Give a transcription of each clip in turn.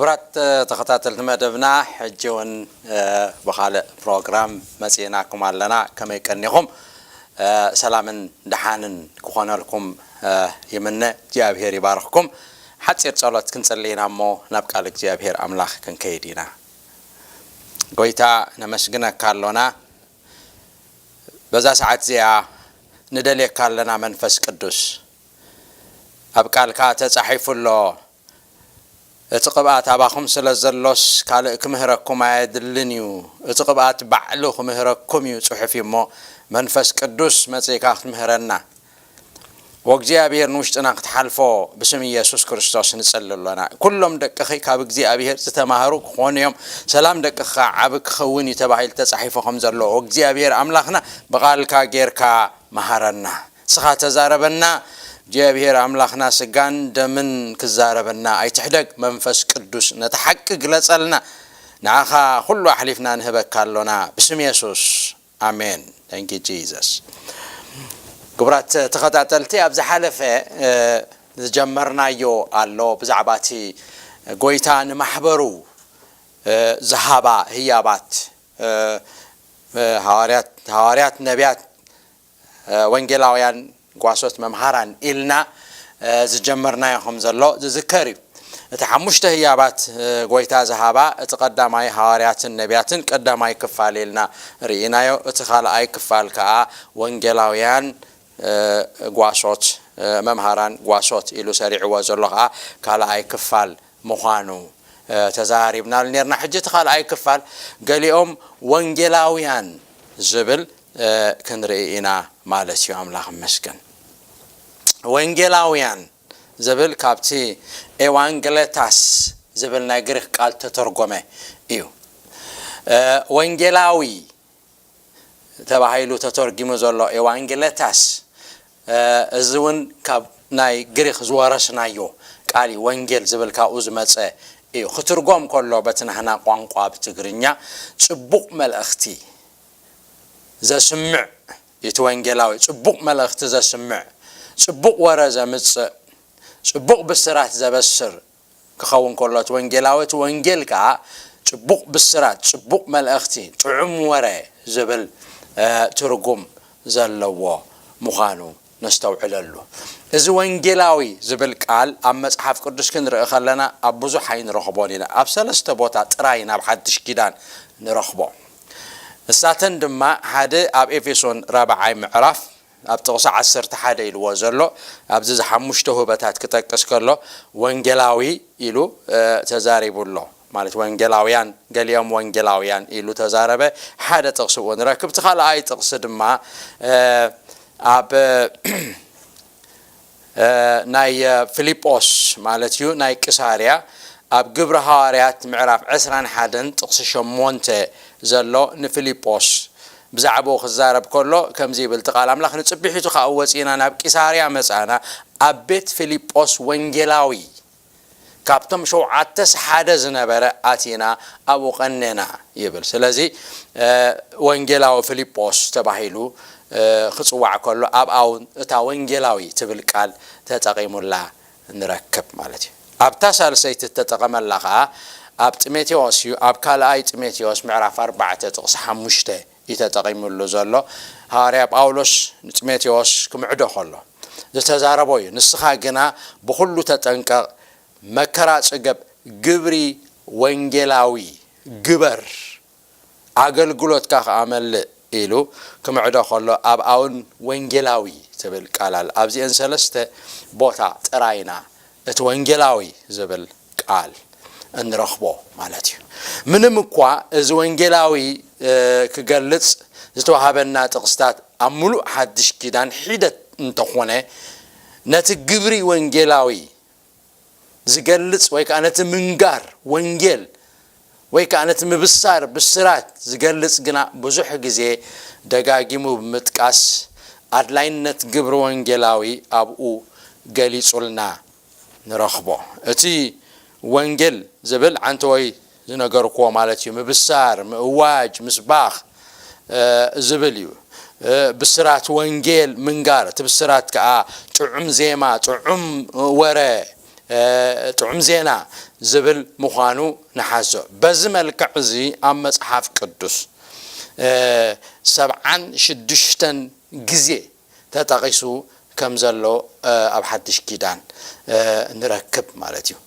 ክቡራት ተኸታተልቲ መደብና፣ ሕጂ እውን ብኻልእ ፕሮግራም መጺእናኩም ኣለና። ከመይ ቀኒኹም? ሰላምን ደሓንን ክኾነልኩም ይምነ። እግዚኣብሔር ይባርኽኩም። ሓጺር ጸሎት ክንጽሊ ኢና እሞ ናብ ቃል እግዚኣብሔር ኣምላኽ ክንከይድ ኢና። ጎይታ፣ ነመስግነካ ኣሎና። በዛ ሰዓት እዚኣ ንደልየካ ኣለና መንፈስ ቅዱስ። ኣብ ቃልካ ተጻሒፉ ኣሎ፣ እቲ ቅብኣት ኣባኹም ስለ ዘሎስ ካልእ ክምህረኩም ኣየድልን እዩ። እቲ ቅብኣት ባዕሉ ክምህረኩም እዩ ጽሑፍ እዩ እሞ መንፈስ ቅዱስ መጺእካ ክትምህረና። ወእግዚኣብሔር ንውሽጥና ክትሓልፎ ብስም ኢየሱስ ክርስቶስ ንጽሊ ኣሎና። ኩሎም ደቅኺ ካብ እግዚኣብሔር ዝተማህሩ ክኾኑ እዮም፣ ሰላም ደቅኻ ዓቢ ክኸውን እዩ ተባሂሉ ተጻሒፉ ከም ዘሎ። ወእግዚኣብሔር ኣምላኽና ብቓልካ ጌርካ መሃረና። ንስኻ ተዛረበና። እግዚኣብሔር ኣምላኽና ስጋን ደምን ክዛረበና ኣይትሕደግ። መንፈስ ቅዱስ ነቲ ሓቂ ግለጸልና። ንዓኻ ኩሉ ኣሕሊፍና ንህበካ ኣሎና ብስም የሱስ። ኣሜን። Thank you Jesus። ክቡራት ተኸታተልቲ፣ ኣብ ዝሓለፈ ዝጀመርናዮ ኣሎ ብዛዕባ እቲ ጎይታ ንማሕበሩ ዝሃባ ህያባት፣ ሃዋርያት፣ ነቢያት፣ ወንጌላውያን፣ ጓሶት፣ መምሃራን ኢልና ዝጀመርናዮ ከም ዘሎ ዝዝከር እዩ። እቲ ሓሙሽተ ህያባት ጎይታ ዝሃባ፣ እቲ ቀዳማይ ሃዋርያትን ነቢያትን ቀዳማይ ክፋል ኢልና ርኢናዮ። እቲ ካልኣይ ክፋል ከኣ ወንጌላውያን፣ ጓሶት፣ መምሃራን ጓሶት ኢሉ ሰሪዕዎ ዘሎ ከኣ ካልኣይ ክፋል ምዃኑ ተዛሪብናሉ ኔርና። ሕጂ እቲ ካልኣይ ክፋል ገሊኦም ወንጌላውያን ዝብል ክንርኢ ኢና ማለት እዩ። ኣምላኽ ይመስገን። ወንጌላውያን ዝብል ካብቲ ኤዋንጌሌታስ ዝብል ናይ ግሪክ ቃል ተተርጎመ እዩ። ወንጌላዊ ተባሂሉ ተተርጊሙ ዘሎ ኤዋንጌሌታስ፣ እዚ እውን ካብ ናይ ግሪክ ዝወረስናዮ ቃል እዩ። ወንጌል ዝብል ካብኡ ዝመጸ እዩ። ክትርጎም ከሎ በቲ ናህና ቋንቋ ብትግርኛ ጽቡቕ መልእኽቲ ዘስምዕ እዩ። እቲ ወንጌላዊ ጽቡቕ መልእኽቲ ዘስምዕ፣ ጽቡቕ ወረ ዘምጽእ፣ ጽቡቕ ብስራት ዘበስር ክኸውን ከሎ፣ እቲ ወንጌላዊ፣ እቲ ወንጌል ከኣ ጽቡቕ ብስራት፣ ጽቡቕ መልእኽቲ፣ ጥዑም ወረ ዝብል ትርጉም ዘለዎ ምዃኑ ነስተውዕለሉ። እዚ ወንጌላዊ ዝብል ቃል ኣብ መጽሓፍ ቅዱስ ክንርኢ ከለና ኣብ ብዙሕ ኣይንረኽቦን ኢና። ኣብ ሰለስተ ቦታ ጥራይ ኢና ኣብ ሓድሽ ኪዳን ንረኽቦ። ንሳተን ድማ ሓደ ኣብ ኤፌሶን ራብዓይ ምዕራፍ ኣብ ጥቕሲ ዓሰርተ ሓደ ኢልዎ ዘሎ፣ ኣብዚ ዝሓሙሽተ ውህበታት ክጠቅስ ከሎ ወንጌላዊ ኢሉ ተዛሪቡ ኣሎ። ማለት ወንጌላውያን፣ ገሊኦም ወንጌላውያን ኢሉ ተዛረበ። ሓደ ጥቕሲ ብኡ ንረክብ። እቲ ካልኣይ ጥቕሲ ድማ ኣብ ናይ ፊልጶስ ማለት እዩ፣ ናይ ቂሳርያ፣ ኣብ ግብሪ ሃዋርያት ምዕራፍ ዕስራን ሓደን ጥቕሲ ሸሞንተ ዘሎ ንፊልጶስ ብዛዕባኡ ክዛረብ ከሎ ከምዚ ይብል እቲ ቃል ኣምላኽ፣ ንጽብሒቱ ኸኣ ወጺእና ናብ ቂሳርያ መጻእና፣ ኣብ ቤት ፊልጶስ ወንጌላዊ ካብቶም ሸውዓተስ ሓደ ዝነበረ ኣቲና ኣብኡ ቀኔና ይብል። ስለዚ ወንጌላዊ ፊልጶስ ተባሂሉ ክጽዋዕ ከሎ ኣብኣ እውን እታ ወንጌላዊ ትብል ቃል ተጠቒሙላ ንረክብ ማለት እዩ። ኣብታ ሳልሰይቲ እተጠቐመላ ኸኣ ኣብ ጢሞቴዎስ እዩ። ኣብ ካልኣይ ጢሞቴዎስ ምዕራፍ ኣርባዕተ ጥቕሲ ሓሙሽተ እዩ ተጠቒሙሉ ዘሎ። ሃዋርያ ጳውሎስ ንጢሞቴዎስ ክምዕዶ ከሎ ዝተዛረቦ እዩ። ንስኻ ግና ብኹሉ ተጠንቀቕ፣ መከራ ጽገብ፣ ግብሪ ወንጌላዊ ግበር፣ ኣገልግሎትካ ከኣ መልእ ኢሉ ክምዕዶ ከሎ ኣብኣ እውን ወንጌላዊ ትብል ቃል ኣላ። ኣብዚአን ሰለስተ ቦታ ጥራይ ኢና እቲ ወንጌላዊ ዝብል ቃል እንረኽቦ ማለት እዩ። ምንም እኳ እዚ ወንጌላዊ ክገልጽ ዝተዋሃበና ጥቕስታት ኣብ ምሉእ ሓድሽ ኪዳን ሒደት እንተኾነ፣ ነቲ ግብሪ ወንጌላዊ ዝገልጽ ወይ ከኣ ነቲ ምንጋር ወንጌል ወይ ከኣ ነቲ ምብሳር ብስራት ዝገልጽ ግና ብዙሕ ግዜ ደጋጊሙ ብምጥቃስ ኣድላይነት ግብሪ ወንጌላዊ ኣብኡ ገሊጹልና ንረኽቦ። እቲ ወንጌል ዝብል ዓንተወይ ዝነገርክዎ ማለት እዩ። ምብሳር፣ ምእዋጅ፣ ምስባኽ ዝብል እዩ። ብስራት ወንጌል ምንጋር፣ እቲ ብስራት ከኣ ጥዑም ዜማ፣ ጥዑም ወረ፣ ጥዑም ዜና፣ ዝብል ምዃኑ ንሓዞ። በዚ መልክዕ እዚ ኣብ መጽሓፍ ቅዱስ ሰብዓን ሽዱሽተን ግዜ ተጠቒሱ ከም ዘሎ ኣብ ሓድሽ ኪዳን ንረክብ ማለት እዩ።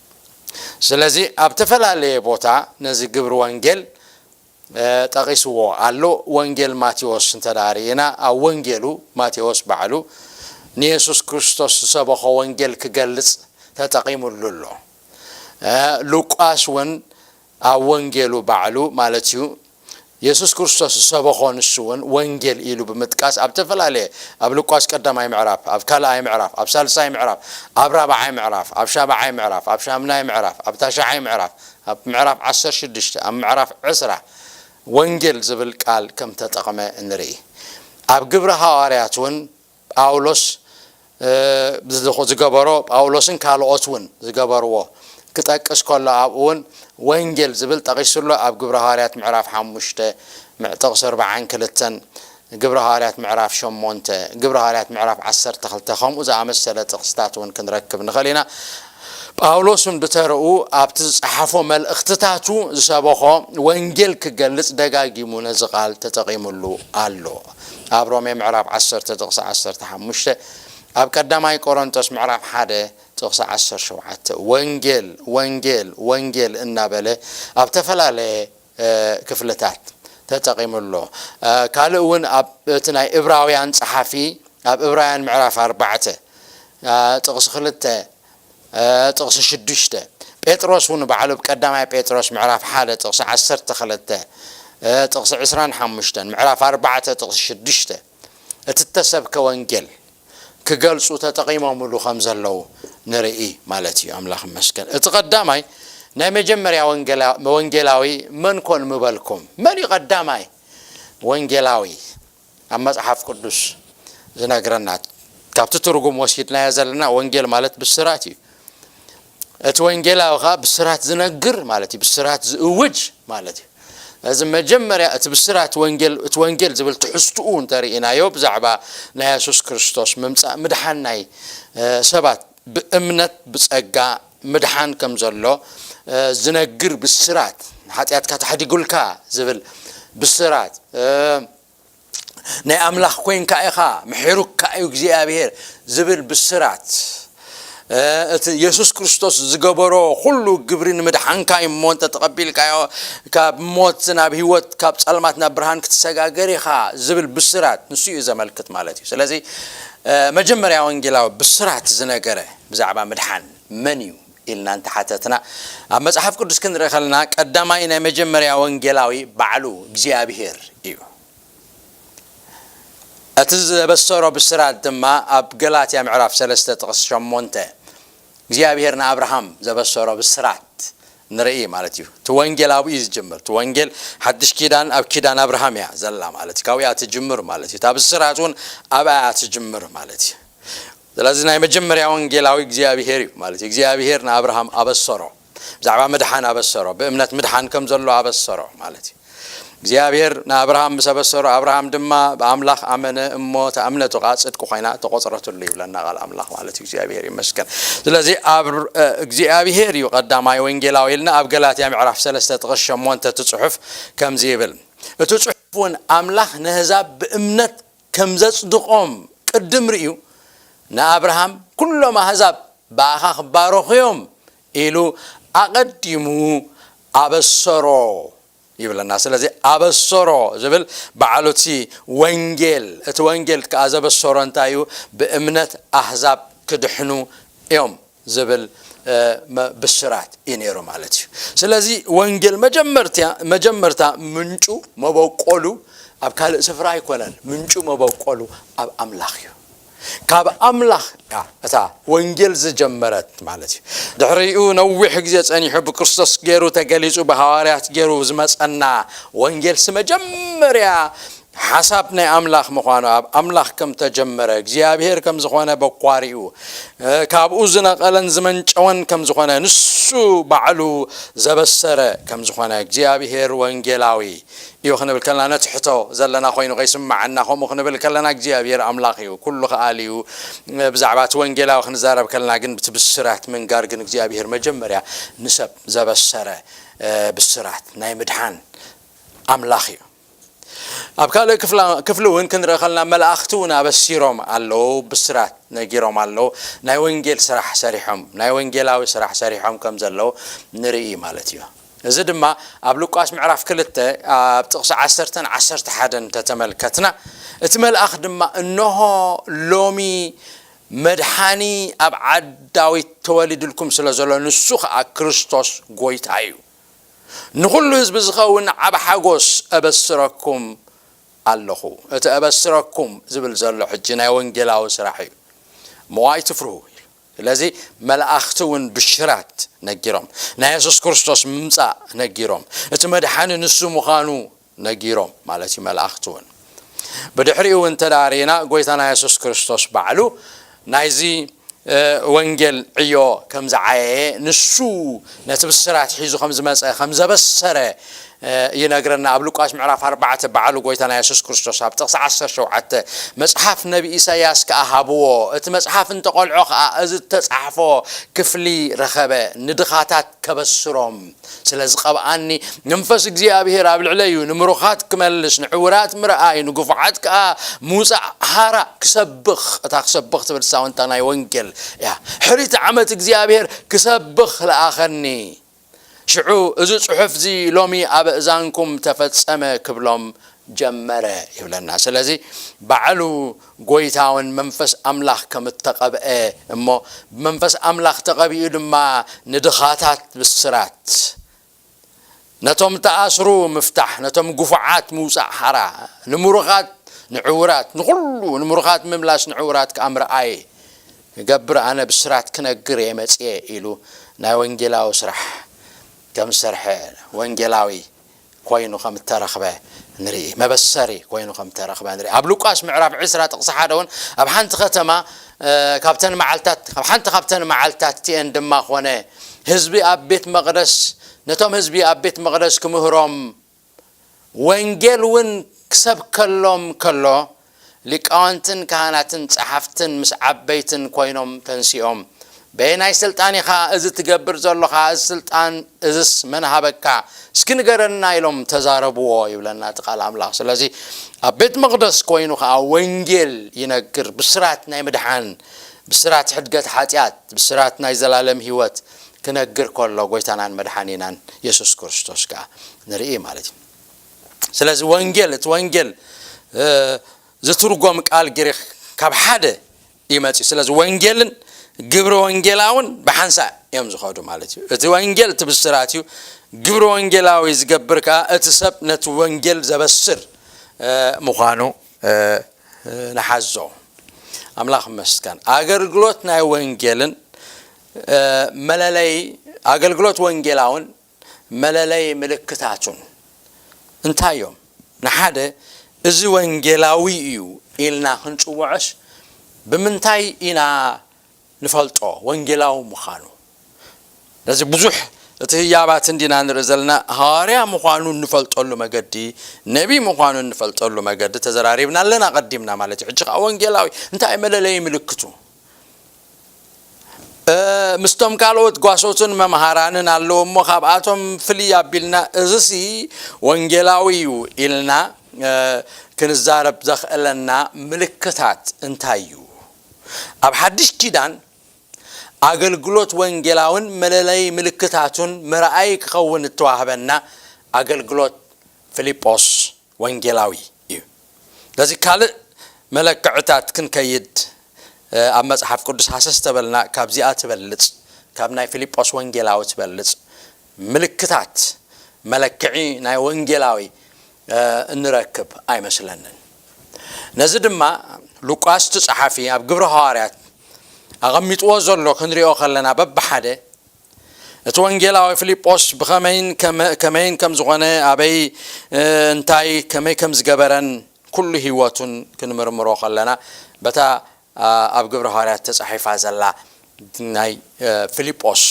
ስለዚ ኣብ ተፈላለየ ቦታ ነዚ ግብሪ ወንጌል ጠቒስዎ ኣሎ። ወንጌል ማቴዎስ እንተ ርኢና ኣብ ወንጌሉ ማቴዎስ ባዕሉ ንየሱስ ክርስቶስ ዝሰበኾ ወንጌል ክገልጽ ተጠቒሙሉ ኣሎ። ሉቃስ እውን ኣብ ወንጌሉ ባዕሉ ማለት እዩ የሱስ ክርስቶስ ዝሰበኾ ንሱ እውን ወንጌል ኢሉ ብምጥቃስ ኣብ ዝተፈላለየ ኣብ ሉቃስ ቀዳማይ ምዕራፍ ኣብ ካልኣይ ምዕራፍ ኣብ ሳልሳይ ምዕራፍ ኣብ ራብዓይ ምዕራፍ ኣብ ሻብዓይ ምዕራፍ ኣብ ሻምናይ ምዕራፍ ኣብ ታሽዓይ ምዕራፍ ኣብ ምዕራፍ ዓሰርተ ሽዱሽተ ኣብ ምዕራፍ ዕስራ ወንጌል ዝብል ቃል ከም ተጠቕመ ንርኢ። ኣብ ግብሪ ሃዋርያት እውን ጳውሎስ ዝገበሮ ጳውሎስን ካልኦት እውን ዝገበርዎ ክጠቅስ ከሎ ኣብኡ እውን ወንጌል ዝብል ጠቒሱ ኣሎ። ኣብ ግብረ ሃዋርያት ምዕራፍ ሓሙሽተ ጥቕሲ ኣርባዓን ክልተን፣ ግብረ ሃዋርያት ምዕራፍ ሸሞንተ፣ ግብረ ሃዋርያት ምዕራፍ ዓሰርተ ክልተ ከምኡ ዝኣመሰለ ጥቕስታት እውን ክንረክብ ንኽእል ኢና። ጳውሎስ እውን ብተረኡ ኣብቲ ዝጸሓፎ መልእኽትታቱ ዝሰበኾ ወንጌል ክገልጽ ደጋጊሙ ነዚ ቃል ተጠቒሙሉ ኣሎ። ኣብ ሮሜ ምዕራፍ ዓሰርተ ጥቕሲ ዓሰርተ ሓሙሽተ፣ ኣብ ቀዳማይ ቆሮንቶስ ምዕራፍ ሓደ ጥቕሲ ዓሰርተ ሸውዓተ ወንጌል ወንጌል ወንጌል እናበለ ኣብ ዝተፈላለየ ክፍልታት ተጠቒሙ ኣሎ። ካልእ እውን ኣብ እቲ ናይ እብራውያን ጸሓፊ ኣብ እብራውያን ምዕራፍ ኣርባዕተ ጥቕሲ ክልተ ጥቕሲ ሽዱሽተ፣ ጴጥሮስ እውን ባዕሉ ኣብ ቀዳማይ ጴጥሮስ ምዕራፍ ሓደ ጥቕሲ ዓሰርተ ክልተ ጥቕሲ ዕስራን ሓሙሽተን ምዕራፍ ኣርባዕተ ጥቕሲ ሽዱሽተ እቲ እተሰብከ ወንጌል ክገልጹ ተጠቒሞምሉ ከም ዘለዉ ንርኢ ማለት እዩ። ኣምላኽ ይመስገን። እቲ ቀዳማይ ናይ መጀመርያ ወንጌላዊ መን ኮን ምበልኩም? መን እዩ ቀዳማይ ወንጌላዊ ኣብ መጽሓፍ ቅዱስ ዝነግረና? ካብቲ ትርጉም ወሲድናዮ ዘለና ወንጌል ማለት ብስራት እዩ። እቲ ወንጌላዊ ኸዓ ብስራት ዝነግር ማለት እዩ። ብስራት ዝእውጅ ማለት እዩ። እዚ መጀመርያ እቲ ብስራት ወንጌል እቲ ወንጌል ዝብል ትሕዝትኡ እንተርኢናዮ ብዛዕባ ናይ የሱስ ክርስቶስ ምምጻእ ምድሓን ናይ ሰባት ብእምነት ብጸጋ ምድሓን ከም ዘሎ ዝነግር ብስራት፣ ሓጢኣትካ ተሓዲጉልካ ዝብል ብስራት፣ ናይ ኣምላኽ ኮይንካ ኢኻ ምሒሩካ እዩ እግዚኣብሔር ዝብል ብስራት፣ እቲ የሱስ ክርስቶስ ዝገበሮ ኩሉ ግብሪ ንምድሓንካ እዩ እሞ እንተ ተቐቢልካዮ ካብ ሞት ናብ ህይወት ካብ ጸልማት ናብ ብርሃን ክትሰጋገር ኢኻ ዝብል ብስራት ንሱ እዩ ዘመልክት ማለት እዩ። ስለዚ መጀመርያ ወንጌላዊ ብስራት ዝነገረ ብዛዕባ ምድሓን መን እዩ ኢልና እንተሓተትና ኣብ መጽሓፍ ቅዱስ ክንርኢ ከለና ቀዳማይ ናይ መጀመርያ ወንጌላዊ ባዕሉ እግዚኣብሔር እዩ። እቲ ዘበሰሮ ብስራት ድማ ኣብ ገላትያ ምዕራፍ ሰለስተ ጥቕሲ ሸሞንተ እግዚኣብሔር ንኣብርሃም ዘበሰሮ ብስራት ንርኢ ማለት እዩ። እቲ ወንጌል ኣብኡ እዩ ዝጅምር። እቲ ወንጌል ሓድሽ ኪዳን ኣብ ኪዳን ኣብርሃም እያ ዘላ ማለት እዩ። ካብኡ እያ ትጅምር ማለት እዩ። እታ ብስራት እውን ኣብኣ እያ ትጅምር ማለት እዩ። ስለዚ ናይ መጀመርያ ወንጌላዊ እግዚኣብሔር እዩ ማለት እዩ። እግዚኣብሔር ንኣብርሃም ኣበሰሮ፣ ብዛዕባ ምድሓን ኣበሰሮ፣ ብእምነት ምድሓን ከም ዘሎ ኣበሰሮ ማለት እዩ። እግዚኣብሔር ንኣብርሃም ምስ ኣበሰሮ ኣብርሃም ድማ ብኣምላኽ ኣመነ እሞ እታ እምነቱ ኸዓ ጽድቂ ኮይና ተቖጽረትሉ ይብለና ቃል ኣምላኽ ማለት እዩ። እግዚኣብሔር ይመስገን። ስለዚ ኣብ እግዚኣብሔር እዩ ቀዳማይ ወንጌላዊ ኢልና ኣብ ገላትያ ምዕራፍ ሰለስተ ጥቕስ ሸሞንተ እቲ ጽሑፍ ከምዚ ይብል። እቲ ጽሑፍ እውን ኣምላኽ ንህዛብ ብእምነት ከም ዘጽድቖም ቅድም ርእዩ ንኣብርሃም ኩሎም ኣህዛብ ብኣኻ ክባረኹ እዮም ኢሉ ኣቐዲሙ ኣበሰሮ ይብለና። ስለዚ ኣበሰሮ ዝብል ባዕሉ እቲ ወንጌል እቲ ወንጌል ከዓ ዘበሰሮ እንታይ እዩ? ብእምነት ኣህዛብ ክድሕኑ እዮም ዝብል ብስራት እዩ ነይሩ ማለት እዩ። ስለዚ ወንጌል መጀመርታ ምንጩ መበቆሉ ኣብ ካልእ ስፍራ ኣይኮነን። ምንጩ መበቆሉ ኣብ ኣምላኽ እዩ። ካብ ኣምላኽ እያ እታ ወንጌል ዝጀመረት ማለት እዩ። ድሕሪኡ ነዊሕ ግዜ ጸኒሑ ብክርስቶስ ገይሩ ተገሊጹ ብሃዋርያት ገይሩ ዝመጸና ወንጌል ሲ መጀመርያ ሓሳብ ናይ ኣምላኽ ምዃኑ፣ ኣብ ኣምላኽ ከም ተጀመረ፣ እግዚኣብሔር ከም ዝኾነ በኳሪኡ፣ እ፣ ካብኡ ዝነቐለን ዝመንጨወን ከም ዝኾነ፣ ንሱ ባዕሉ ዘበሰረ ከም ዝኾነ፣ እግዚኣብሔር ወንጌላዊ እዩ ክንብል ከለና፣ ነቲ ሕቶ ዘለና ኮይኑ ከይስምዓና፣ ከምኡ ክንብል ከለና፣ እግዚኣብሔር ኣምላኽ እዩ፣ ኩሉ ከኣሊ እዩ። እ፣ ብዛዕባ እቲ ወንጌላዊ ክንዛረብ ከለና ግን፣ ብቲ ብስራት ምንጋር ግን፣ እግዚኣብሔር መጀመርያ ንሰብ ዘበሰረ፣ እ፣ ብስራት ናይ ምድሓን ኣምላኽ እዩ። ኣብ ካልእ ክፍላ-፣ ክፍሊ እውን ክንርኢ ከለና፣ መላእኽቲ እውን ኣበሲሮም ኣለዉ፣ ብስራት ነጊሮም ኣለዉ፣ ናይ ወንጌል ስራሕ ሰሪሖም፣ ናይ ወንጌላዊ ስራሕ ሰሪሖም ከም ዘለዉ ንርኢ ማለት እዩ። እዚ ድማ ኣብ ሉቃስ ምዕራፍ ክልተ ኣብ ጥቕሲ ዓሰርተን ዓሰርተ ሓደን እንተተመልከትና፣ እቲ መልኣኽ ድማ፣ "እንሆ ሎሚ መድሓኒ ኣብ ዓዲ ዳዊት ተወሊዱልኩም ስለ ዘሎ፣ ንሱ ኸኣ ክርስቶስ ጐይታ እዩ። ንኹሉ ህዝቢ ዝኸውን ዓቢ ሓጎስ እበስረኩም ኣለኹ።" እቲ እበስረኩም ዝብል ዘሎ ሕጂ ናይ ወንጌላዊ ስራሕ እዩ። እሞ ኣይትፍርሁ። ስለዚ መላእኽቲ እውን ብሽራት ነጊሮም፣ ናይ የሱስ ክርስቶስ ምምጻእ ነጊሮም፣ እቲ መድሓኒ ንሱ ምዃኑ ነጊሮም ማለት እዩ መላእኽቲ እውን። ብድሕሪኡ እውን እንተ ደኣ ርኢና፣ ጐይታና የሱስ ክርስቶስ ባዕሉ ናይዚ፣ እ፣ ወንጌል ዕዮ ከም ዝዓየየ፣ ንሱ ነቲ ብስራት ሒዙ ከም ዝመጸ፣ ከም ዘበሰረ፣ እ፣ ይነግረና። ኣብ ሉቃስ ምዕራፍ ኣርባዕተ ባዕሉ ጐይታና የሱስ ክርስቶስ ኣብ ጥቕሲ ዓሰርተ ሸውዓተ፣ "መጽሓፍ ነቢ ኢሳይያስ ከኣ ሃብዎ፣ እቲ መጽሓፍ እንተቖልዖ ከኣ፣ እዚ እተጻሕፎ ክፍሊ ረኸበ፣ ንድኻታት ከበስሮም ስለ ዝቐብኣኒ፣ መንፈስ እግዚኣብሔር ኣብ ልዕለይ እዩ፣ ንምሩኻት ክመልስ፣ ንዕውራት ምርኣይ፣ ንግፉዓት ከኣ ምውጻእ ሓራ ክሰብኽ"። እታ ክሰብኽ ትብል ሳውንታ ናይ ወንጌል እያ። "ሕሪት ዓመት እግዚኣብሔር ክሰብኽ ለኣኸኒ። ሽዑ እዚ ጽሑፍ እዚ ሎሚ ኣብ እዛንኩም ተፈጸመ ክብሎም ጀመረ" ይብለና። ስለዚ ባዕሉ ጐይታ እውን መንፈስ ኣምላኽ ከም እተቐብአ፣ እሞ ብመንፈስ ኣምላኽ ተቐቢኡ ድማ ንድኻታት ብስራት፣ ነቶም ተኣስሩ ምፍታሕ፣ ነቶም ግፉዓት ምውጻእ ሓራ፣ ንምሩኻት፣ ንዕውራት፣ ንኹሉ ንምሩኻት ምምላስ፣ ንዕውራት ከኣ ምርኣይ እገብር፣ ኣነ ብስራት ክነግር እየ መጽየ ኢሉ ናይ ወንጌላዊ ስራሕ ከም ዝሰርሐ፣ ወንጌላዊ ኮይኑ ከም እተረኽበ ንርኢ። መበሰሪ ኮይኑ ከም እተረኽበ ንርኢ። ኣብ ሉቃስ ምዕራፍ ዕስራ ጥቕሲ ሓደ እውን፣ ኣብ ሓንቲ ከተማ፣ እ፣ ካብተን መዓልታት፣ ኣብ ሓንቲ ካብተን መዓልታት እቲኤን ድማ ኾነ፣ ህዝቢ ኣብ ቤት መቕደስ፣ ነቶም ህዝቢ ኣብ ቤት መቕደስ ክምህሮም፣ ወንጌል እውን ክሰብከሎም ከሎ፣ ሊቃውንትን ካህናትን ጸሓፍትን ምስ ዓበይትን ኮይኖም ተንሲኦም፣ "በየናይ ስልጣን ኢኻ እዚ ትገብር ዘሎኻ? እዚ ስልጣን እዝስ መን ሃበካ? እስኪ ንገረና" ኢሎም ተዛረብዎ ይብለና እቲ ቃል ኣምላኽ። ስለዚ ኣብ ቤት መቕደስ ኮይኑ ኸኣ ወንጌል ይነግር፣ ብስራት ናይ ምድሓን፣ ብስራት ሕድገት ሓጢኣት፣ ብስራት ናይ ዘላለም ህይወት ክነግር ከሎ፣ ጐይታናን መድሓኒናን የሱስ ክርስቶስ ከኣ ንርኢ ማለት እዩ። ስለዚ ወንጌል፣ እቲ ወንጌል፣ እ፣ ዝትርጎም ቃል ግሪኽ ካብ ሓደ ይመጽእ። ስለዚ ወንጌልን ግብረ ወንጌላውን ብሓንሳእ እዮም ዝኸዱ ማለት እዩ። እቲ ወንጌል እቲ ብስራት እዩ። ግብረ ወንጌላዊ ዝገብር ከኣ እቲ ሰብ ነቲ ወንጌል ዘበስር፣ እ፣ ምዃኑ፣ እ፣ ንሓዞ። ኣምላኽ ይመስገን። ኣገልግሎት ናይ ወንጌልን፣ እ፣ መለለይ፣ ኣገልግሎት ወንጌላውን መለለይ ምልክታቱን እንታይ እዮም? ንሓደ፣ እዚ ወንጌላዊ እዩ ኢልና ክንጽውዖስ ብምንታይ ኢና ንፈልጦ ወንጌላዊ ምዃኑ? ነዚ ብዙሕ እቲ ህያባት እንዲና ንርኢ ዘለና፣ ሃዋርያ ምዃኑ እንፈልጠሉ መገዲ፣ ነቢይ ምዃኑ እንፈልጠሉ መገዲ ተዘራሪብና ኣለና ቀዲምና ማለት እዩ። ሕጂ ከኣ ወንጌላዊ እንታይ መለለዪ ምልክቱ? እ፣ ምስቶም ካልኦት ጓሶትን መምሃራንን ኣለዉ እሞ፣ ካብኣቶም ፍልይ ኣቢልና፣ "እዝሲ ወንጌላዊ እዩ" ኢልና፣ እ፣ ክንዛረብ ዘኽእለና ምልክታት እንታይ እዩ? ኣብ ሓድሽ ኪዳን ኣገልግሎት ወንጌላውን መለለዪ ምልክታቱን መርኣዪ ክኸውን እተዋህበና ኣገልግሎት ፊልጶስ ወንጌላዊ እዩ። ስለዚ ካልእ መለክዕታት ክንከይድ፣ እ፣ ኣብ መጽሓፍ ቅዱስ ሃሰስ ተበልና ካብዚኣ ትበልጽ፣ ካብ ናይ ፊልጶስ ወንጌላዊ ትበልጽ ምልክታት መለክዒ ናይ ወንጌላዊ፣ እ፣ እንረክብ ኣይመስለንን። ነዚ ድማ ሉቃስ እቲ ጸሓፊ ኣብ ግብረ ሃዋርያት ኣቐሚጥዎ ዘሎ ክንሪኦ ከለና በብሓደ እቲ ወንጌላዊ ፊልጶስ ብኸመይን ከመ-፣ ከመይን ከም ዝኾነ፣ ኣበይ፣ እ፣ እንታይ፣ ከመይ ከም ዝገበረን፣ ኩሉ ህይወቱን ክንምርምሮ ከለና፣ በታ ኣብ ግብረ ሃዋርያት ተጻሒፋ ዘላ ናይ ፊልጶስ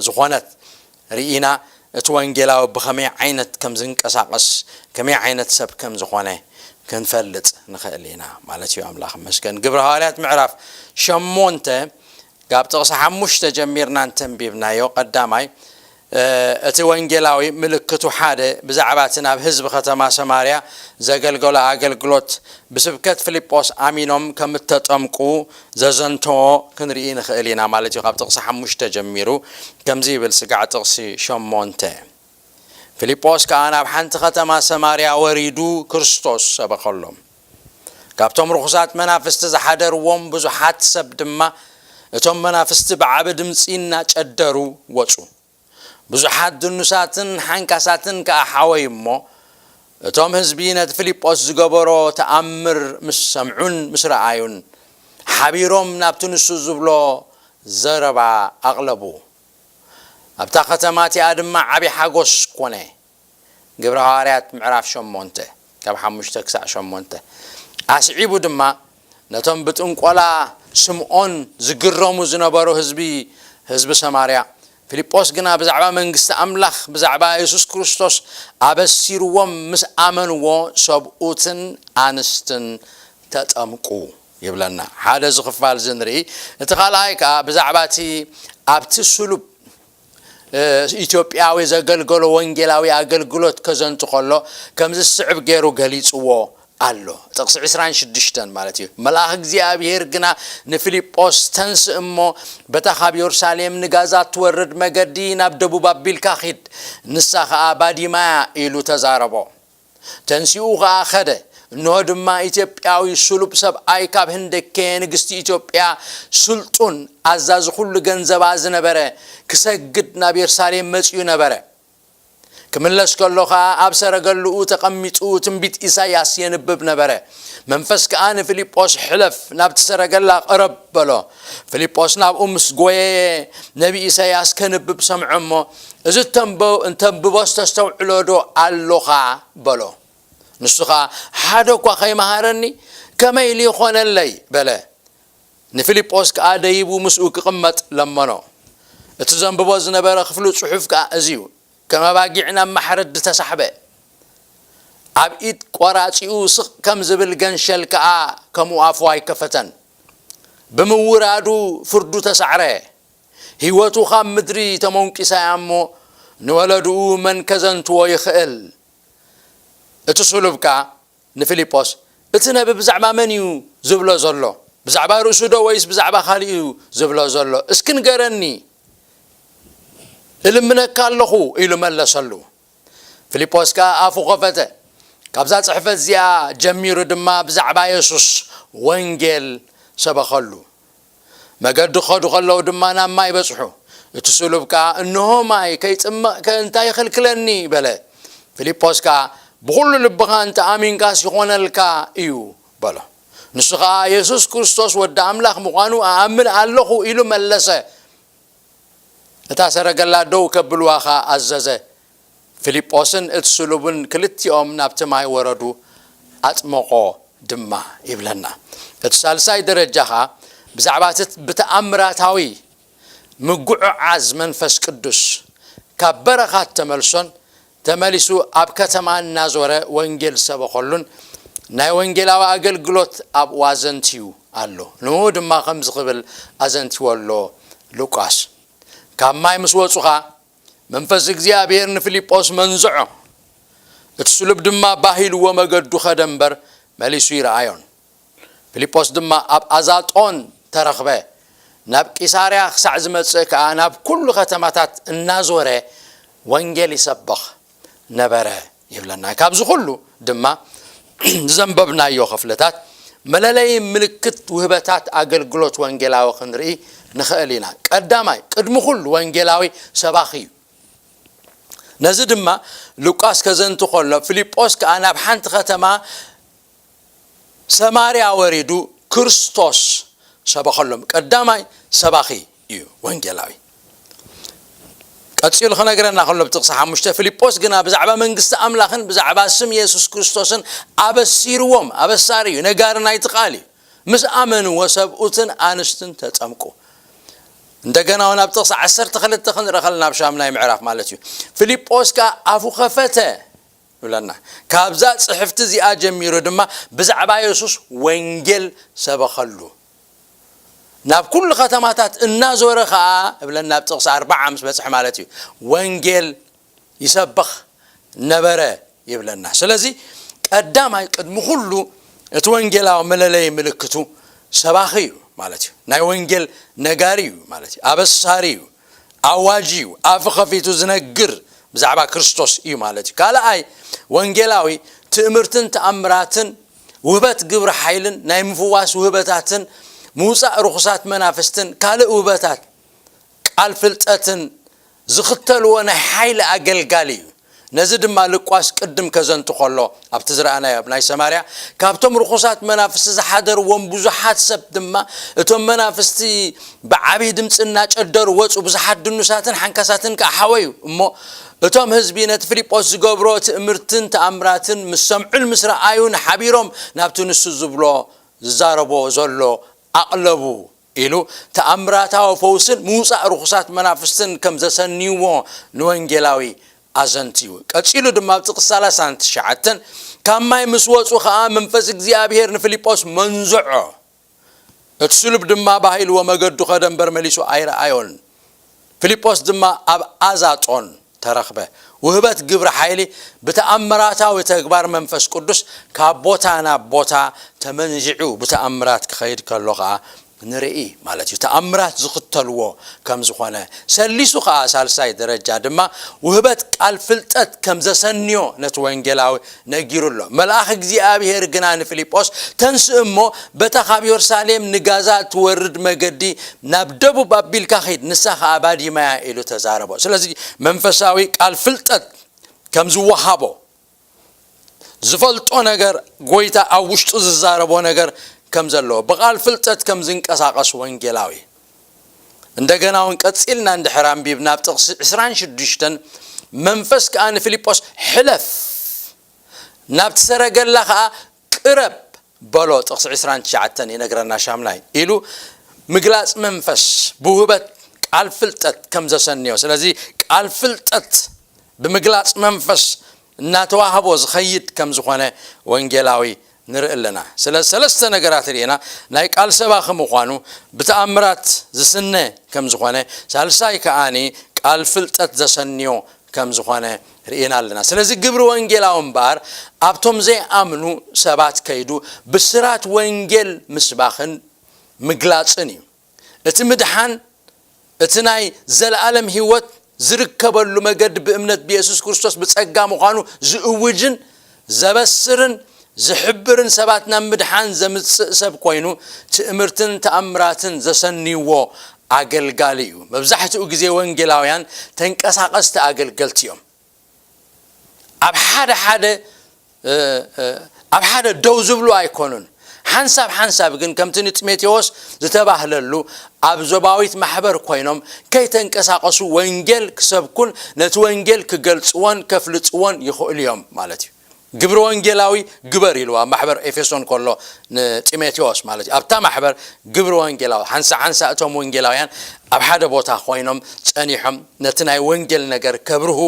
ዝኾነት ርኢና፣ እቲ ወንጌላዊ ብኸመይ ዓይነት ከም ዝንቀሳቐስ፣ ከመይ ዓይነት ሰብ ከም ዝኾነ ክንፈልጥ ንኽእል ኢና ማለት እዩ። ኣምላኽ ይመስገን። ግብረ ሃዋርያት ምዕራፍ ሸሞንተ ካብ ጥቕሲ ሓሙሽተ ጀሚርና እንተንቢብናዮ፣ ቀዳማይ እቲ ወንጌላዊ ምልክቱ ሓደ ብዛዕባ እቲ ናብ ህዝቢ ከተማ ሰማርያ ዘገልገሎ ኣገልግሎት፣ ብስብከት ፊልጶስ ኣሚኖም ከም እተጠምቁ ዘዘንተዎ ክንርኢ ንኽእል ኢና ማለት እዩ። ካብ ጥቕሲ ሓሙሽተ ጀሚሩ ከምዚ ይብል ስጋዕ ጥቕሲ ሸሞንተ፣ ፊልጶስ ከኣ ናብ ሓንቲ ከተማ ሰማርያ ወሪዱ ክርስቶስ ሰበኸሎም። ካብቶም ርኹሳት መናፍስቲ ዝሓደርዎም ብዙሓት ሰብ ድማ፣ እቶም መናፍስቲ ብዓቢ ድምጺ እናጨደሩ ወጹ። ብዙሓት ድኑሳትን ሓንካሳትን ከኣ ሓወዩ እሞ፣ እቶም ህዝቢ ነቲ ፊልጶስ ዝገበሮ ተኣምር ምስ ሰምዑን ምስ ረኣዩን፣ ሓቢሮም ናብቲ ንሱ ዝብሎ ዘረባ ኣቕለቡ። ኣብታ ከተማ እቲኣ ድማ ዓቢ ሓጎስ ኮነ። ግብረ ሃዋርያት ምዕራፍ ሸሞንተ ካብ ሓሙሽተ ክሳዕ ሸሞንተ። ኣስዒቡ ድማ ነቶም ብጥንቆላ ስምዖን ዝግረሙ ዝነበሩ ህዝቢ፣ ህዝቢ ሰማርያ፣ ፊልጶስ ግና ብዛዕባ መንግስቲ ኣምላኽ፣ ብዛዕባ የሱስ ክርስቶስ ኣበሲርዎም ምስ ኣመንዎ፣ ሰብኡትን ኣንስትን ተጠምቁ ይብለና። ሓደ እዚ ክፋል እዚ ንርኢ። እቲ ካልኣይ ከኣ ብዛዕባ እቲ ኣብቲ ስሉብ ኢትዮጵያዊ ዘገልገሎ ወንጌላዊ ኣገልግሎት ከዘንቱ ከሎ ከምዚ ዝስዕብ ገይሩ ገሊጽዎ ኣሎ። ጥቕሲ ዕስራን ሽዱሽተን ማለት እዩ። መልኣኽ እግዚኣብሔር ግና ንፊልጶስ፣ "ተንስእ እሞ በታ ካብ የሩሳሌም ንጋዛ እትወርድ መገዲ ናብ ደቡብ ኣቢልካ ኪድ፣ ንሳ ኸኣ ባዲማ እያ" ኢሉ ተዛረቦ። ተንሲኡ ኸኣ ኸደ። እንሆ ድማ ኢትዮጵያዊ ስሉብ ሰብኣይ ካብ ህንደኬ ንግስቲ ኢትዮጵያ፣ ስልጡን ኣዛዚ ኩሉ ገንዘባ ዝነበረ፣ ክሰግድ ናብ የሩሳሌም መጺኡ ነበረ። ክምለስ ከሎ ኸኣ ኣብ ሰረገላኡ ተቐሚጡ ትንቢት ኢሳይያስ የንብብ ነበረ። መንፈስ ከኣ ንፊልጶስ፣ "ሕለፍ፣ ናብቲ ሰረገላ ቅረብ" በሎ። ፊልጶስ ናብኡ ምስ ጐየየ፣ ነቢ ኢሳይያስ ከንብብ ሰምዖ እሞ፣ "እዚ እተንበ-፣ እተንብቦስ ተስተውዕሎ ዶ ኣሎኻ?" በሎ። ንሱ ኸኣ፣ "ሓደ እኳ ኸይመሃረኒ ከመይ ኢሉ ይኾነለይ?" በለ። ንፊልጶስ ከኣ ደይቡ ምስኡ ክቕመጥ ለመኖ። እቲ ዘንብቦ ዝነበረ ክፍሊ ጽሑፍ ከኣ እዚ እዩ። ከም ኣባጊዕ ናብ ማሕረዲ ተሳሕበ። ኣብ ኢድ ቆራጺኡ ስቕ ከም ዝብል ገንሸል ከኣ ከምኡ ኣፉ ኣይከፈተን። ብምውራዱ ፍርዱ ተሳዕረ። ህይወቱ ካብ ምድሪ ተሞንቂሳ እያ እሞ፣ ንወለድኡ መን ከዘንትዎ ይኽእል? እቲ ስሉብ ከኣ ንፊልጶስ፣ "እቲ ነቢ ብዛዕባ መን እዩ ዝብሎ ዘሎ? ብዛዕባ ርእሱ ዶ ወይስ ብዛዕባ ካልእ እዩ ዝብሎ ዘሎ? እስኪ ንገረኒ፣ እልምነካ ኣለኹ" ኢሉ መለሰሉ። ፊልጶስ ከኣ ኣፉ ኸፈተ። ካብዛ ጽሕፈት እዚኣ ጀሚሩ ድማ ብዛዕባ የሱስ ወንጌል ሰበኸሉ። መገዲ ክኸዱ ከለዉ ድማ ናብ ማይ በጽሑ። እቲ ስሉብ ከኣ፣ "እንሆ ማይ፣ ከይጽመቕ ከ እንታይ ይኽልክለኒ?" በለ። ፊልጶስ ከኣ፣ "ብኹሉ ልብኻ እንተ ኣሚንካስ ይኾነልካ እዩ" በሎ። ንሱ ኸኣ፣ "የሱስ ክርስቶስ ወዲ ኣምላኽ ምዃኑ እኣምን ኣለኹ" ኢሉ መለሰ። እታ ሰረገላ ደው ከብልዋ ኸኣ ኣዘዘ። ፊልጶስን እቲ ስሉብን ክልቲኦም ናብቲ ማይ ወረዱ፣ ኣጥመቖ ድማ ይብለና። እቲ ሳልሳይ ደረጃ ኸኣ ብዛዕባ እቲ ብተኣምራታዊ ምጉዕዓዝ መንፈስ ቅዱስ ካብ በረኻ እተመልሶን ተመሊሱ ኣብ ከተማ እናዞረ ወንጌል ዝሰበኸሉን ናይ ወንጌላዊ ኣገልግሎት ኣብኡ ኣዘንትዩ ኣሎ። ንኡ ድማ ከምዚ ክብል ኣዘንትይዎ ኣሎ ሉቃስ። ካብ ማይ ምስ ወጹ ኸኣ መንፈስ እግዚኣብሔር ንፊልጶስ መንዝዖ። እቲ ስሉብ ድማ ባህ ኢልዎ መገዱ ኸደ እምበር መሊሱ ይረኣዮን። ፊልጶስ ድማ ኣብ ኣዛጦን ተረኽበ። ናብ ቂሳርያ ክሳዕ ዝመጽእ ከኣ ናብ ኩሉ ከተማታት እናዞረ ወንጌል ይሰብኽ ነበረ ይብለና። ካብዚ ኩሉ ድማ ዘንበብናዮ ክፍልታት መለለዪ ምልክት ውህበታት ኣገልግሎት ወንጌላዊ ክንርኢ ንኽእል ኢና። ቀዳማይ፣ ቅድሚ ኩሉ ወንጌላዊ ሰባኺ እዩ። ነዚ ድማ ሉቃስ ከዘንቱ ከሎ፣ ፊልጶስ ከኣ ናብ ሓንቲ ከተማ ሰማርያ ወሪዱ ክርስቶስ ሰበኸሎም። ቀዳማይ ሰባኺ እዩ ወንጌላዊ። ቀጺሉ ክነግረና ከሎ ብጥቕሲ ሓሙሽተ፣ ፊልጶስ ግና ብዛዕባ መንግስቲ ኣምላኽን ብዛዕባ ስም የሱስ ክርስቶስን ኣበሲርዎም። ኣበሳሪ እዩ፣ ነጋሪ ናይቲ ቃል እዩ። ምስ ኣመንዎ ሰብኡትን ኣንስትን ተጸምቁ። እንደገና እውን ኣብ ጥቕሲ ዓሰርተ ክልተ ክንርኢ ከለና፣ ኣብ ሻምናይ ምዕራፍ ማለት እዩ፣ ፊልጶስ ከኣ ኣፉ ከፈተ ይብለና። ካብዛ ጽሕፍቲ እዚኣ ጀሚሩ ድማ ብዛዕባ የሱስ ወንጌል ሰበኸሉ። ናብ ኩሉ ከተማታት እናዞረ ኸኣ እብለና፣ ኣብ ጥቕሲ ኣርባዓ ምስ በጽሐ ማለት እዩ፣ ወንጌል ይሰብኽ ነበረ ይብለና። ስለዚ ቀዳማይ ቅድሚ ኩሉ እቲ ወንጌላዊ መለለይ ምልክቱ ሰባኺ እዩ ማለት እዩ። ናይ ወንጌል ነጋሪ እዩ ማለት እዩ። ኣበሳሪ እዩ። ኣዋጂ እዩ። ኣፉ ከፊቱ ዝነግር ብዛዕባ ክርስቶስ እዩ ማለት እዩ። ካልኣይ፣ ወንጌላዊ ትእምርትን ተኣምራትን፣ ውህበት ግብሪ ሓይልን ናይ ምፍዋስ ውህበታትን ምውጻእ ርኹሳት መናፍስትን ካልእ ውህበታት ቃል ፍልጠትን ዝኽተልዎ ናይ ሓይሊ ኣገልጋሊ እዩ። ነዚ ድማ ሉቃስ ቅድም ከዘንቱ ከሎ፣ ኣብቲ ዝረኣናዮ ኣብ ናይ ሰማርያ፣ ካብቶም ርኹሳት መናፍስቲ ዝሓደርዎም ብዙሓት ሰብ ድማ፣ እቶም መናፍስቲ ብዓብዪ ድምፂ እናጨደሩ ወፁ፣ ብዙሓት ድኑሳትን ሓንካሳትን ከዓ ሓወዩ። እሞ እቶም ህዝቢ ነቲ ፊልጶስ ዝገብሮ ትእምርትን ተኣምራትን ምስ ሰምዑን ምስ ረኣዩን ሓቢሮም ናብቲ ንሱ ዝብሎ ዝዛረቦ ዘሎ ኣቕለቡ ኢሉ ተኣምራታዊ ፈውስን ምውፃእ ርኹሳት መናፍስትን ከም ዘሰንይዎ ንወንጌላዊ ኣዘንትዩ። ቀጺሉ ድማ ኣብ ጥቕሲ ሰላሳን ትሽዓተን፣ ካብ ማይ ምስ ወፁ ኸኣ መንፈስ እግዚኣብሔር ንፊልጶስ መንዝዖ። እቲ ስሉብ ድማ ባህ ኢልዎ መገዱ ኸደ እምበር መሊሱ ኣይረኣዮን። ፊልጶስ ድማ ኣብ ኣዛጦን ተረኽበ። ውህበት ግብሪ ሓይሊ ብተኣምራታዊ ተግባር መንፈስ ቅዱስ ካብ ቦታ ናብ ቦታ ተመንዚዑ ብተኣምራት ክኸይድ ከሎ ኸኣ ንርኢ ማለት እዩ። ተኣምራት ዝኽተልዎ ከም ዝኾነ ሰሊሱ ኸኣ ሳልሳይ ደረጃ ድማ ውህበት ቃል ፍልጠት ከም ዘሰንዮ ነቲ ወንጌላዊ ነጊሩ ኣሎ። መልኣኽ እግዚኣብሔር ግና ንፊልጶስ፣ "ተንስእ እሞ በታ ካብ የሩሳሌም ንጋዛ እትወርድ መገዲ ናብ ደቡብ ኣቢልካ ኺድ፣ ንሳ ኸኣ ባዲማ እያ" ኢሉ ተዛረቦ። ስለዚ መንፈሳዊ ቃል ፍልጠት ከም ዝወሃቦ፣ ዝፈልጦ ነገር፣ ጎይታ ኣብ ውሽጡ ዝዛረቦ ነገር ከም ዘለዎ፣ ብቓል ፍልጠት ከም ዝንቀሳቐስ ወንጌላዊ። እንደገና እውን ቀጺልና እንድሕር ኣንቢብና፣ ኣብ ጥቕሲ ዕስራን ሽዱሽተን፣ "መንፈስ ከኣ ንፊልጶስ፣ ሕለፍ፣ ናብቲ ሰረገላ ከኣ ቅረብ በሎ"፣ ጥቕሲ ዕስራን ትሽዓተን ይነግረና። ሻምናይ ኢሉ ምግላጽ መንፈስ ብውህበት ቃል ፍልጠት ከም ዘሰንዮ። ስለዚ ቃል ፍልጠት ብምግላጽ መንፈስ እናተዋህቦ ዝኸይድ ከም ዝኾነ ወንጌላዊ ንርኢ ኣለና። ስለ ሰለስተ ነገራት ርኢና፣ ናይ ቃል ሰባኺ ምዃኑ፣ ብተኣምራት ዝስነ ከም ዝኾነ፣ ሳልሳይ ከኣኒ ቃል ፍልጠት ዘሰንዮ ከም ዝኾነ ርኢና ኣለና። ስለዚ ግብሪ ወንጌላዊ እምበኣር ኣብቶም ዘይኣምኑ ሰባት ከይዱ ብስራት ወንጌል ምስባኽን ምግላጽን እዩ። እቲ ምድሓን፣ እቲ ናይ ዘለኣለም ህይወት ዝርከበሉ መገዲ ብእምነት ብየሱስ ክርስቶስ ብጸጋ ምዃኑ ዝእውጅን ዘበስርን ዝሕብርን ሰባት ናብ ምድሓን ዘምጽእ ሰብ ኮይኑ፣ ትእምርትን ተኣምራትን ዘሰንይዎ ኣገልጋሊ እዩ። መብዛሕትኡ ግዜ ወንጌላውያን ተንቀሳቐስቲ ኣገልገልቲ እዮም። ኣብ ሓደ ሓደ፣ እ፣ እ፣ ኣብ ሓደ ደው ዝብሉ ኣይኮኑን። ሓንሳብ ሓንሳብ ግን ከምቲ ንጢሞቴዎስ ዝተባህለሉ ኣብ ዞባዊት ማሕበር ኮይኖም ከይተንቀሳቐሱ ወንጌል ክሰብኩን ነቲ ወንጌል ክገልጽዎን ከፍልጥዎን ይኽእሉ እዮም ማለት እዩ። ግብሪ ወንጌላዊ ግበር ኢሉ ኣብ ማሕበር ኤፌሶን ከሎ ንጢሞቴዎስ ማለት እዩ። ኣብታ ማሕበር ግብሪ ወንጌላዊ ሓንሳ ሓንሳ እቶም ወንጌላውያን ኣብ ሓደ ቦታ ኮይኖም ጸኒሖም ነቲ ናይ ወንጌል ነገር ከብርሁ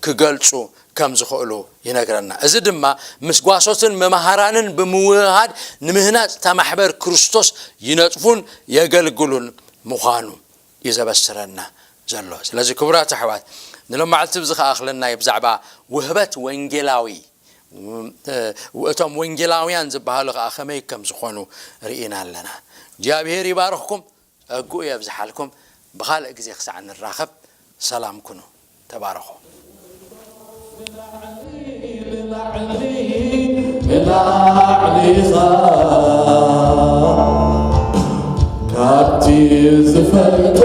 ክገልጹ ከም ዝኽእሉ ይነግረና። እዚ ድማ ምስ ጓሶትን መምሃራንን ብምውህሃድ ንምህናጽ እታ ማሕበር ክርስቶስ ይነጥፉን የገልግሉን ምዃኑ እዩ ዘበስረና ዘሎ። ስለዚ ክቡራት ኣሕዋት፣ ንሎማዕልቲ ብዚ ከኣኽለና እዩ ብዛዕባ ውህበት ወንጌላዊ፣ እ፣ እቶም ወንጌላውያን ዝበሃሉ ከኣ ከመይ ከም ዝኾኑ ርኢና ኣለና። እግዚኣብሔር ይባርኽኩም፣ ጸግኡ የብዝሓልኩም። ብኻልእ ግዜ ክሳዕ ንራኸብ ሰላም ኩኑ። ተባረኹ። ንላዕሊ ንላዕሊ ንላዕሊ ኢኻ ካብቲ ዝፈልጦ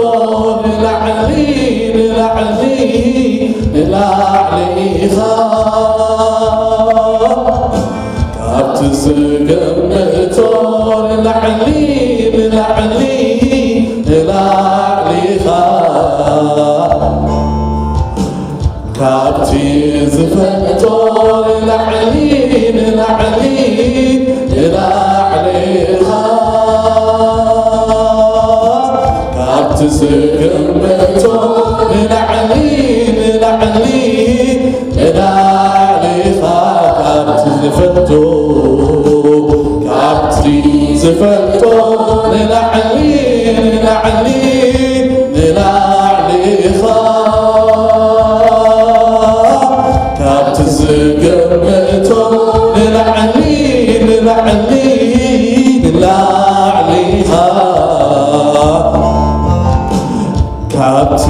ንላዕሊ ንላዕሊ ንላዕሊ ኢኻ ካብቲ ዝገምቶ ንላዕሊ ንላዕሊ ንላዕሊ ኢኻ ዝገምቶ ንላዕሊ፣ ንላዕሊ፣ ንላዕሊ ኢኻ ካብቲ ዝፈልጦ፣ ካብቲ ዝፈልጦ ንላዕሊ፣ ንላዕሊ፣ ንላዕሊ ኢኻ ካብቲ ዝገምቶ ንላዕሊ፣ ንላዕሊ፣ ንላዕሊ ኢኻ ካብቲ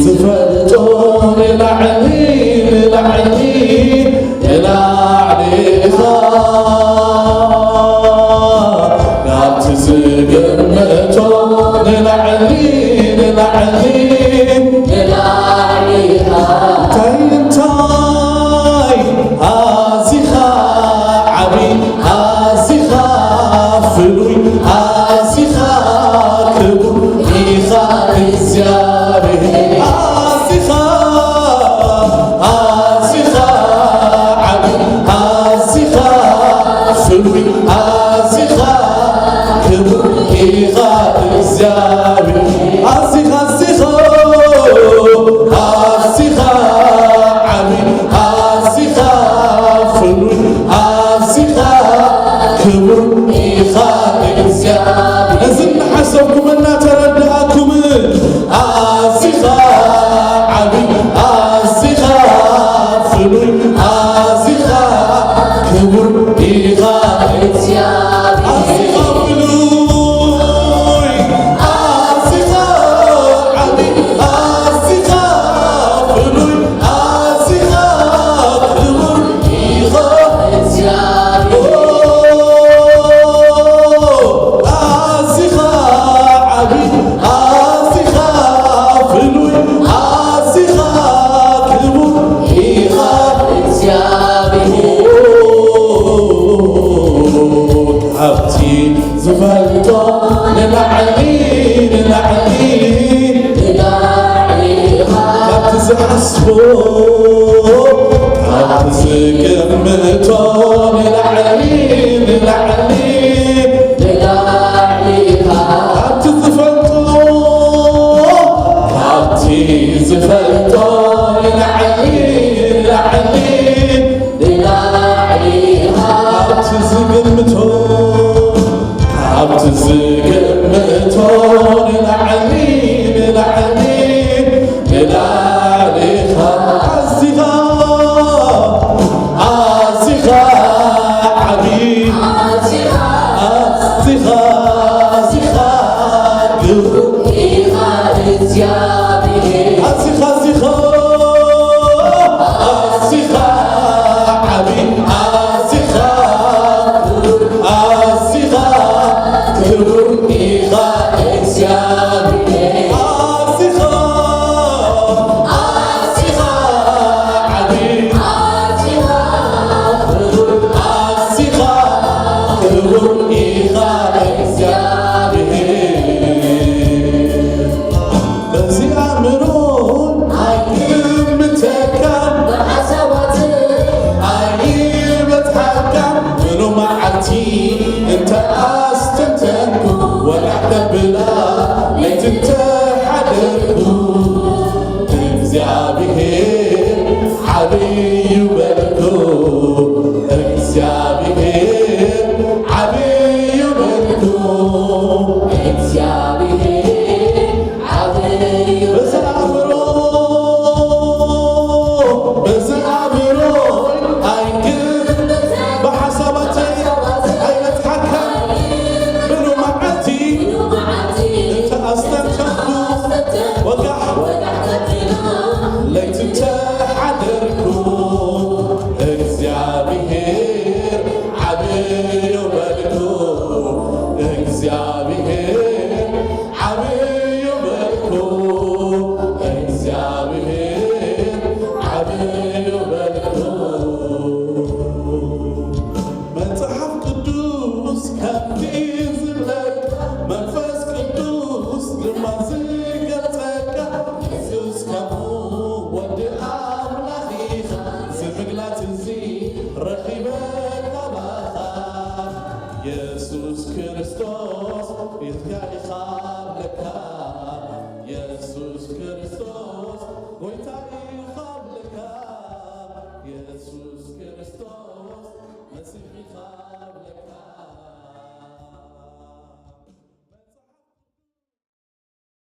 ዝፈልጦ ንላዕሊ፣ ንላዕሊ፣ ንላዕሊ ኢኻ ካብቲ ዝገምቶ ንላዕሊ፣ ንላዕሊ፣ ንላዕሊ ኢኻ። እንታይ እንታይ ኣዚኻ ዓቢ፣ ኣዚኻ ፍሉይ፣ ኣዚኻ ክቡር ኢኻ እግዚኣብሔር። ኣዚኻ፣ ኣዚኻ ዓቢ፣ ኣዚኻ ፍሉይ፣ ኣዚኻ ክቡር ኢኻ እግዚኣብሔር። ኣዚኻ፣ ኣዚኻ፣ ኣዚኻ ዓቢ፣ ኣዚኻ ፍሉይ፣ ኣዚኻ ክቡር ኢኻ እግዚኣብሔር። ነዚ እናሓሰብኩም እናተረዳእኩም፣ ኣዚኻ ዓቢ፣ ኣዚኻ ፍሉይ፣ ኣዚኻ ክቡር ኢኻ እግዚኣብሔር። ኣዚኻ ፍሉይ፣ ኣዚኻ ዓቢ፣ ኣዚኻ ፍሉይ፣ ኣዚኻ ክቡር ኢኻ እግዚኣብሔር። ኣዚኻ ዓቢ፣ ኣዚኻ ፍሉይ፣ ኣዚኻ ክቡር ኢኻ እግዚኣብሔር። ካብቲ ዝፈልጦ ንላዕሊ፣ ንላዕሊ፣ ንላዕሊ ኢኻ። ካብቲ ዝሓስቦ፣ ካብቲ ዝግምቶ ንላዕሊ፣ ንላዕሊ፣ ንላዕሊ ኢኻ። ካብቲ ዝፈልጦ፣ ካብቲ ዝፈልጦ ንላዕሊ፣ ንላዕሊ፣ ንላዕሊ ኢኻ። ካብቲ ዝግምቶ፣ ካብቲ ዝግምቶ ንላዕሊ፣ ንላዕሊ፣ ንላዕሊ ኢኻ። ኣዚኻ፣ ኣዚኻ ዓቢ፣ ኣዚኻ፣ ኣዚኻ፣ ኣዚኻ ግሩም ኢኻ እግዚኣብሔር። ኣዚኻ፣ ኣዚኻ፣ ኣዚኻ ዓቢ፣ ኣዚኻ፣ ኣዚኻ ክቡር ኢኻ እግዚኣብሔር። ኣዚኻ፣ ኣዚኻ ዓቢ፣ ኣዚኻ ክቡር፣ ኣዚኻ ክቡር ኢኻ እግዚኣብሔር። በዚ ኣእምሮ ኣይግምተካን፣ ብሓሳባት ኣይበጽሓካን። ብሎ መዓልቲ እንተ ኣስተንተንኩ፣ ወጋሕ ከብላ ለይቲ እንተ ሓደርኩ፣ እግዚኣብሔር ዓብዩ በልኩ፣ እግዚኣብሔር ዓብዩ በልኩ፣ እግዚኣብሔር ዓብዩ በዚ ኣእምሮ፣ በዚ ኣእምሮ ኣይግምት፣ ብሓሳባተይ ኣይበጽሓካን፣ ብሉ መዓልቲ እንተ ኣስተንተንኩ፣ ወጋሕ ለይቲ እንተ ሓደርኩ፣ እግዚኣብሔር ዓብዩ በልኩ፣ እግዚኣብሔር ዓብዩ በልኩ፣ እግዚኣብሔር ዓብዩ በልኩ። መጽሓፍ ቅዱስ ከምዚ ዝብለካ፣ መንፈስ ቅዱስ ድማ ዝገልጸካ፣ የሱስ ከምኡ ወዲ ኣምላኽ ኢኻ፣ እዚ ምግላጽ እዚ ረኺበ ካባኻ። የሱስ ክርስቶስ ቤትካ ኢኻ ኣለካ። ክርስቶስ ጎይታ ይኸብልካ የሱስ